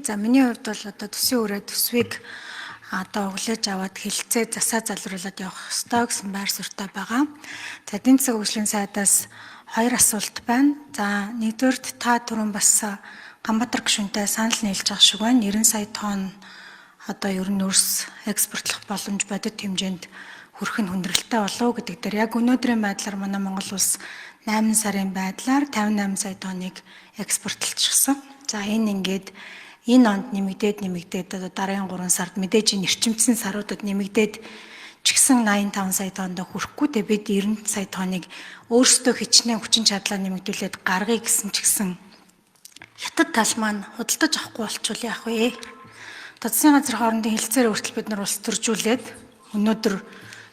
За, миний хувьд бол одоо төсвийн хүрээ төсвийг одоо өглөөж аваад хэлцээ засаа залруулад явах ёстой гэсэн байр суурьтай байгаа. За, эдийн засгийн хөгжлийн сайдаас хоёр асуулт байна. За, нэгдүгээрт та түрүүн бас Ганбаатар гишүүнтэй санал нийлж байгаа шиг байна. 90 сая тонн одоо ер нь нүүрс экспортлох боломж бодит хэмжээнд хүрэх нь хүндрэлтэй болов уу гэдэг дээр яг өнөөдрийн байдлаар манай Монгол улс 8 сарын байдлаар 58 сая тонныг экспортлчихсан. За, энэ ингээд энэ онд нэмэгдээд одоо дараагийн 3 сард мэдээж энэ эрчимцсэн саруудад нэмэгдээд ч гэсэн 85 сая тоннд хүрэхгүй. Тэгээ бид 90 сая тонныг өөрсдөө хичнээн хүчин чадлаа нэмэгдүүлээд гаргая гэсэн ч гэсэн хятад тал маань худалдаж авахгүй болчвол яах вэ? Засгийн газар хоорондын хэлцээр хүртэл бид нар улс төржүүлээд өнөөдөр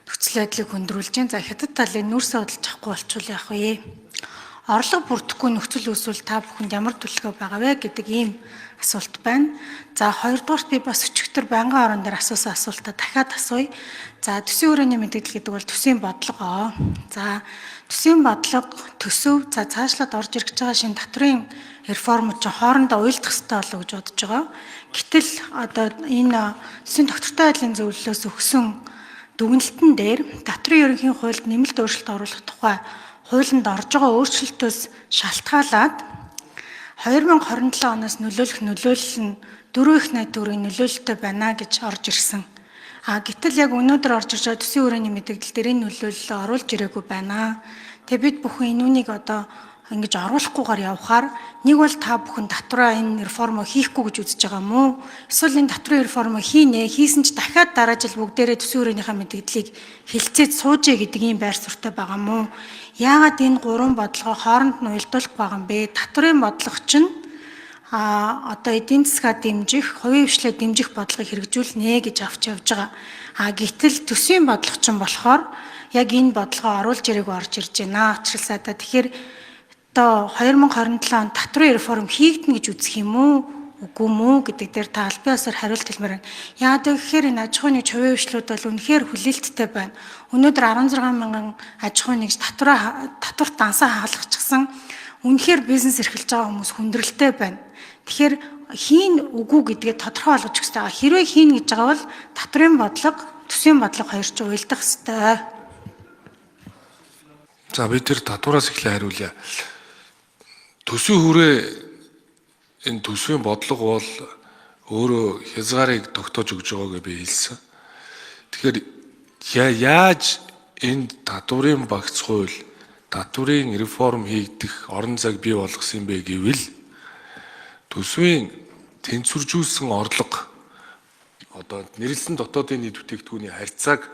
нөхцөл байдлыг хөндрүүлж байна. За, хятад талын нүүрсээ худалдаж авахгүй болчвол яах вэ? Орлого бүрдэхгүй нөхцөл үүсвэл та бүхэнд ямар төлөвлөгөө байгаа вэ гэдэг ийм асуулт байна. За, хоёрдугаарт би бас өчигдөр байнгын орон дээр асуусан асуултаа дахиад асууя. За, төсвийн хүрээний мэдээлэл гэдэг бол төсвийн бодлого. За, төсвийн бодлого, төсөв, за цаашлаад орж ирж байгаа шинэ татврын реформ чинь хоорондоо уялдах хэрэгтэй болов гэж бодож байгаа. Гэтэл одоо энэ төсвийн тогтвортой байдлын зөвлөлөөс өгсөн дүгнэлтэн дээр татврын ерөнхий хуульд нэмэлт өөрчлөлт оруулах тухай хуулинд орж байгаа өөрчлөлтөөс шалтгаалаад 2027 оноос нөлөөлөх нөлөөлөл нь дөрвөн их найд төгрөгийн нөлөөлөлтөй байна гэж орж ирсэн. А гэтэл яг өнөөдөр орж ирж байгаа төсвийн хүрээний мэдээлэл дээр энэ нөлөөллөө оруулж ирээгүй байна. Тэгээ бид бүхэн энэ үнийг одоо ингэж оруулахгүйгээр явхаар нэг бол та бүхэн татвараа энэ реформоо хийхгүй гэж үзэж байгаа юм уу? Эсвэл энэ татврын реформоо хийнэ, хийсэн ч дахиад дараа жил бүгдээрээ төсвийн хүрээнийхээ мэдээллийг хэлцээд суужээ гэдэг ийм байр суурьтай байгаа юм уу? Яагаад энэ гурван бодлогоо хооронд нь уялдуулах байгаа юм бэ? Татврын бодлого чинь одоо эдийн засгаа дэмжих, хувийн хвшлээ дэмжих бодлогыг хэрэгжүүлнэ гэж авч явж байгаа. А гэтэл төсвийн бодлого чинь болохоор яг энэ бодлогоо оруулж ирээгүй орж ирж байна. Учрал сайдаа, тэгэхээр одоо 2027 онд татврын реформ хийгдэнэ гэж үзэх юм уу? Үгүй мүү гэдэг дээр та албан ёсоор хариулт хэлмээр байна. Яагаад гэхээр энэ аж ахуйн нэгж, хувийн хвшлүүд бол үнэхээр хүлээлттэй байна. Өнөөдөр 16 мянган аж ахуйн нэгж татвараа татварт дансаа хаалгачихсан, үнэхээр бизнес эрхэлж байгаа хүмүүс хүндрэлтэй байна. Тэгэхээр хийн үгүй гэдгээ тодорхой болгож өгөх хэрэгтэй. Хэрвээ хийн гэж байгаа бол татврын бодлого, төсвийн бодлого хоёр ч уялдах хэрэгтэй. За, би тэр татвараас эхлээ хариулъя. Төсвийн хүрээ, энэ төсвийн бодлого бол өөрөө хязгаарыг тогтоож өгж байгааг би хэлсэн. Тэгэхээр яаж энэ татврын багц хууль, татврын реформ хийгдэх орон зайг бий болгосон юм бэ гэвэл төсвийн тэнцвэржүүлсэн орлого, одоо нэрлэсэн дотоодын нийт бүтээгдэхүүний харьцааг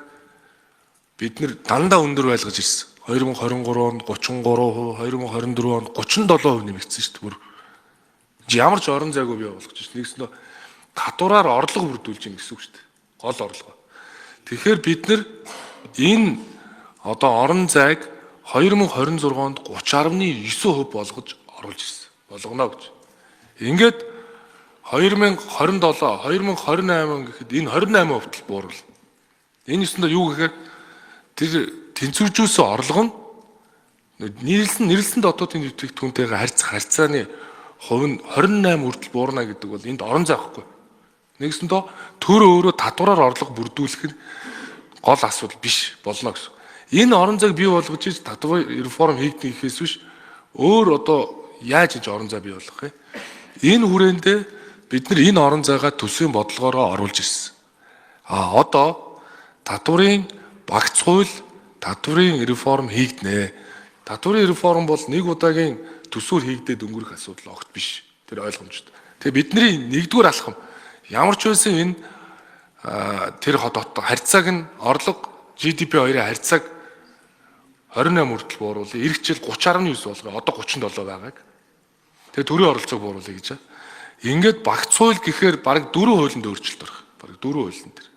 бид нэр дандаа өндөр байлгаж ирсэн. 2023 онд 33%, 2024 онд 37% нэмэгдсэн шүү дээ бүр. Ямар ч орон зайгүй бий болгож шин. Нэгснээ татвараар орлого бүрдүүлж гин гэсэн үг шүү дээ. Гол орлого. Тэгэхээр бид нар энэ одоо орон зайг 2026 онд 30.9% болгож оруулж ирсэн. Болгоно гэж. Ингээд 2027, 2028 гэхэд энэ 28% хүртэл бууруулна. Энэ ёсондоо юу гэхээр тэр тэнцвэржүүлсэн орлого нь нэрлэсэн дотоодын бүтээгдэхүүнтэйгээ харьцах харьцааны хувь нь 28 хүртэл буурна гэдэг бол энд орон зай байхгүй. Нэгсэндээ төр өөрөө татвараар орлого бүрдүүлэх нь гол асуудал биш болно гэсэн. Энэ орон зайг бий болгож иж татвар реформ хийгдэх гэхээс биш өөр одоо яаж иж орон зай бий болгох юм? Энэ хүрээндээ бид нар энэ орон зайгаа төсвийн бодлогоороо оруулж ирсэн. А одоо татврын багц хууль, татврын реформ хийгднэ. Татврын реформ бол нэг удаагийн төсвөр хийгдээд өнгөрөх асуудал огт биш. Тэр ойлгомжтой. Тэгээ бидний нэгдүгээр алхам ямар ч байсан энэ тэр харьцааг нь, орлого GDP хоёрын харьцааг 28 хүртэл бууруулъя. Ирэх жил 30.9 болгоё. Одоо 37 байгааг. Тэгээ төрийн оролцоог бууруулъя гэж. Ингээд багц хууль гэхээр бараг дөрвөн хуулинд өөрчлөлт орох. Бараг дөрвөн хуулийн дээр.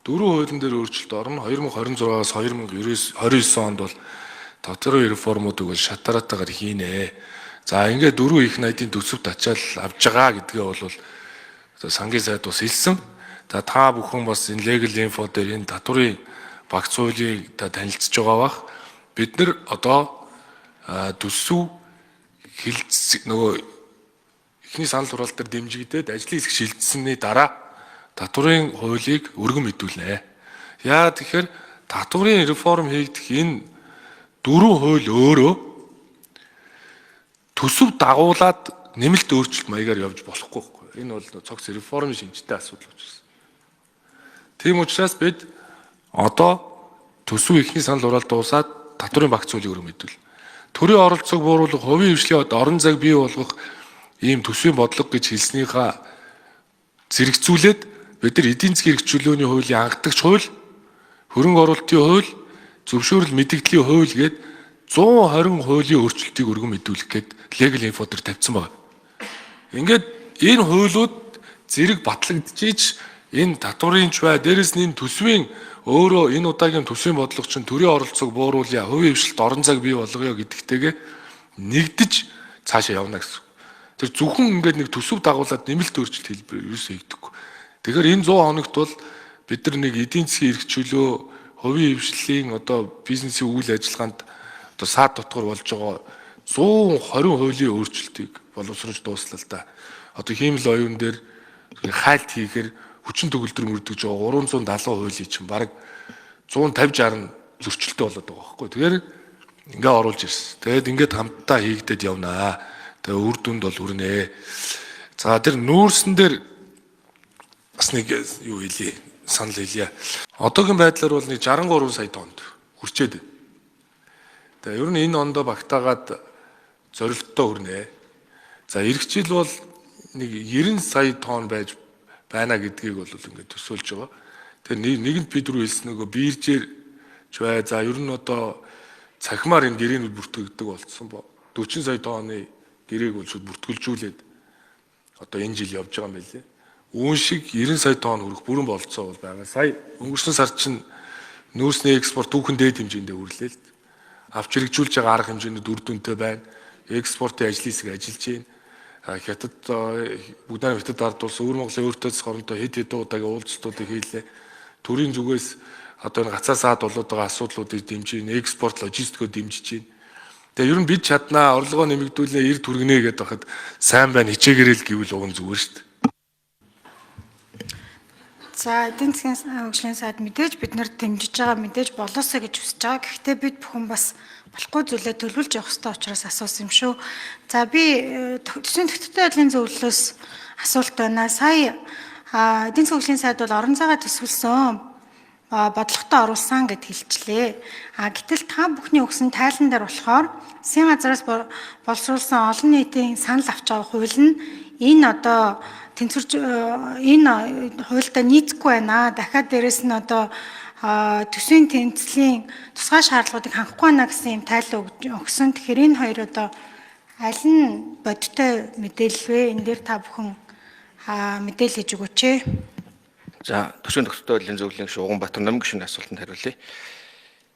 Дөрвөн хуулийн дээр өөрчлөлт орно. 2026-аас 2029 онд бол татварын реформуудыг бол шатаратайгаар хийнэ. За, ингээд дөрвөн их найдын төсөвт ачаал авж байгаа гэдгээ бол сангийн сайд бас хэлсэн. За, та бүхэн бас энэ legal info дээр энэ татварын багц хуулийг та танилцж байгаа бах. Бид нар одоо төсөв хилцэх нөгөө Эхний санал хураалт дээр дэмжигдээд ажлын хэсэг шилжсэний дараа татварын хуулийг өргөн мэдүүлнэ. Яа тэгэхээр татварын реформ хийгдэх энэ дөрвөн хууль өөрөө төсөв дагуулад нэмэлт өөрчлөлт маягаар явж болохгүй байхгүй. Энэ бол цогц реформын шинжтэй асуудал учраас. Тийм учраас бид одоо төсөв эхний санал хураалт дуусаад татварын багц хуулийг өргөн мэдүүл. Төрийн оролцоог бууруулах, хувийн хвшлийн орон зайг бий болгох ийм төсвийн бодлого гэж хэлснийхаа зэрэгцүүлээд бид нар эдийн засгийн эрх чөлөөний хуулийн анхдагч хууль, хөрөнгө оруулалтын хууль, зөвшөөрөл мэдэгдлийн хууль гээд 120 хуулийн өөрчлөлтийг өргөн мэдүүлэх гээд Legal Info дээр тавьсан байна. Ингээд энэ хуулиуд зэрэг батлагдчихийч энэ татварын ч бай, дээрэс нь энэ төсвийн өөрөө энэ удаагийн төсвийн бодлого чинь төрийн оролцоог бууруулъя, хувийн хвшилт орон зайг бий болгоё гэдэгтэйгээ нэгдэж цаашаа явна гэсэн. Тэр зөвхөн ингээд нэг төсөв дагуулад нэмэлт өөрчлөлт хэлбэр ерөөсөө хийгдэхгүй. Тэгэхээр энэ 100 хоногт бол бид нар нэг эдийн засгийн эрх чөлөө, хувийн хвшлийн одоо бизнесийн үйл ажиллагаанд одоо саад дотгор болж байгаа 120 хуулийн өөрчлөлтийг боловсруулж дууслаа л да. Одоо хиймэл оюун дээр хайлт хийхээр хүчин төгөлдөр мөрдөж байгаа 370 хуулийн чинь бараг 150 60 зөрчилтэй болоод байгаа байхгүй. Тэгэхээр ингээ оруулж ирсэн. Тэгээд ингээд хамтдаа хийгдээд явнаа. Тэгээ үр дүнд бол хүрнэ. За тэр нүүрсэн дээр бас нэг юу хэлье, санал хэлье. Одоогийн байдлаар бол нэг 63 сая тоннд хүрчээд байна. Тэгээ ер нь энэ ондоо багтаагаад зорилттой хүрнэ. За эх жил бол нэг 90 сая тонн байж байна гэдгийг бол ингээд төсөөлж байгаа. Тэгээ нэгэнт бид рүү хэлсэн нөгөө биржээр ч бай. За ер нь одоо цахимаар энэ гэрээнүүд бүртгэгддэг болцсон бо. 40 сая тонны гэрээг бол шууд бүртгэлжүүлээд одоо энэ жил явж байгаа юм байлээ. Үүн шиг 90 сая тонн хүрэх бүрэн бололцоо бол байгаа. Сая өнгөрсөн сар чинь нүүрсний экспорт түүхэн дээд хэмжээндээ хүрлээ л. Авч хэрэгжүүлж байгаа арга хэмжээнд үр дүнтэй байна. Экспортын ажлын хэсэг ажиллаж байна. Хятад бүгд найрамд хятад ард улс өвөр Монголын өөртөө засах оронтой хэд хэдэн удаагийн уулзалтуудыг хийлээ. Төрийн зүгээс одоо энэ гацаа саад болоод байгаа асуудлуудыг дэмжиж байна. Экспорт логистикөө дэмжиж байна. Тэгээ ер нь бид чаднаа, орлогоо нэмэгдүүлнэ, эрд хүргэнэ гэдээ байхад сайн байна, хичээгээрэй л гэвэл уг нь зүгээр шүү дээ. За эдийн засгийн хөгжлийн сайд мэдээж бид нар дэмжиж байгаа, мэдээж болоосоо гэж хүсэж байгаа. Гэхдээ бид бүхэн бас болохгүй зүйлээ төлөвлөж явах ёстой учраас асуусан юм шүү. За би төсвийн тогтвортой байдлын зөвлөлөөс асуулт байна. Сая эдийн засгийн хөгжлийн сайд бол орон зайгаа төсвөлсөн бодлоготой оруулсан гэд хэлчлээ. А гэтэл та бүхний өгсөн тайлан дээр болохоор засгийн газраас боловсруулсан олон нийтийн санал авч байгаа хууль нь энэ одоо тэнцвэрж энэ хуультай нийцэхгүй байна. Дахиад дээрэс нь одоо төсвийн тэнцлийн тусгай шаардлагуудыг хангахгүй байна гэсэн юм тайлан өгсөн. Тэгэхээр энэ хоёр одоо аль нь бодиттой мэдээлэл вэ? Энэ дээр та бүхэн мэдээлэл хийж өгөөч ээ. За төсвийн тогтвортой байдлын зөвлөлийн гишүүн Уганбаатар Номин гишүүний асуултанд хариулъя.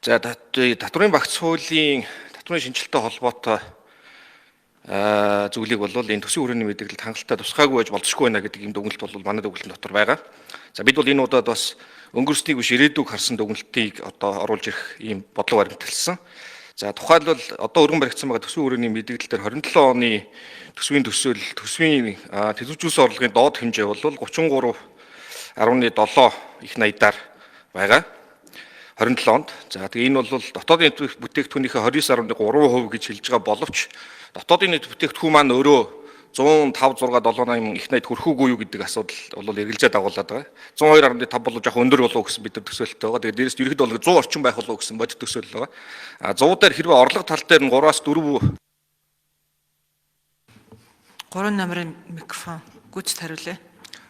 За татварын багц хуулийн татварын шинжилэлтэй холбоотой зүйлийг бол энэ төсвийн хүрээний мэдээлэлд хангалттай тусгаагүй байж болзошгүй байна гэдэг ийм дүгнэлт бол манай дүгнэлтэн дотор байгаа. За бид бол энэ удаад бас өнгөрснийг биш ирээдүг харсан дүгнэлтийг одоо оруулж ирэх ийм бодлого баримталсан. За тухайлбал одоо өргөн баригдсан байгаа төсвийн хүрээний мэдээлэл дээр 27 оны төсвийн төсөөл төсвийн төлөвжүүлсэн орлогын доод хэмжээ бол 33.7 их найдаар байгаа. 27 онд. За тэгээ энэ бол дотоодын нийт бүтээгдэхүүнийхээ 29.3% гэж хэлж байгаа боловч дотоодын нийт бүтээгдэхүүн маань өөрөө 105 6 7 8 их найд хүрхүүгүй юу гэдэг асуудал бол эргэлзээ дагуулад байгаа. 102.5 бол жоох өндөр болов гэсэн бид нар төсөөлөлттэй байгаа. Тэгээ дээрээс ерхэд бол 100 орчим байх болов гэсэн бодит төсөөлөл байгаа. А 100 дээр хэрвээ орлого тал дээр нь 3-аас 4 3 номерын микрофон гүйцэд хариулъя.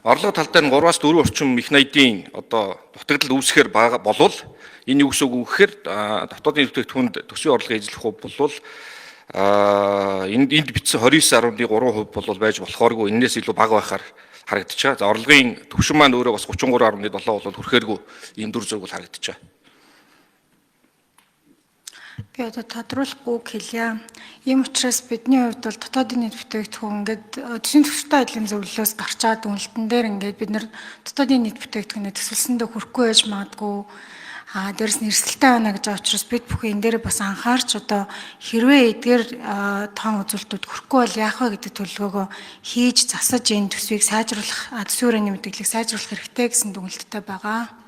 Орлого тал дээр нь 3-аас 4 орчим их найдын одоо дутагдал үүсгэхээр болвол энэ юу гэсэн үг вэ гэхээр дотоодын бүтээгдэхүүнд төсвийн орлогын эзлэх хувь болвол энд бичсэн 29.3% бол байж болохооргүй энээс илүү бага байхаар харагдаж байгаа. За орлогын түвшин маань өөрөө бас 33.7 бол хүрэхээргүй ийм дүр зураг бол харагдаж байгаа. Би одоо тодруулахгүй хэлье. Ийм учраас бидний хувьд бол дотоодын нийт бүтээгдэхүүн ингээд төсвийн төвчтэй байдлын зөвлөлөөс гарч байгаа дүгнэлтэн дээр ингээд бид нар дотоодын нийт бүтээгдэхүүнээ төсөлсөндөө хүрэхгүй байж магадгүй. Дээрээс нь эрсдэлтэй байна гэж байгаа учраас бид бүхэн энэ дээр бас анхаарч одоо хэрвээ эдгээр тоон үзүүлэлтүүд хүрэхгүй бол яах вэ гэдэг төлөвлөгөөгөө хийж засаж энэ төсвийг сайжруулах, төсвийн хүрээний мэдээллийг сайжруулах хэрэгтэй гэсэн дүгнэлттэй байгаа.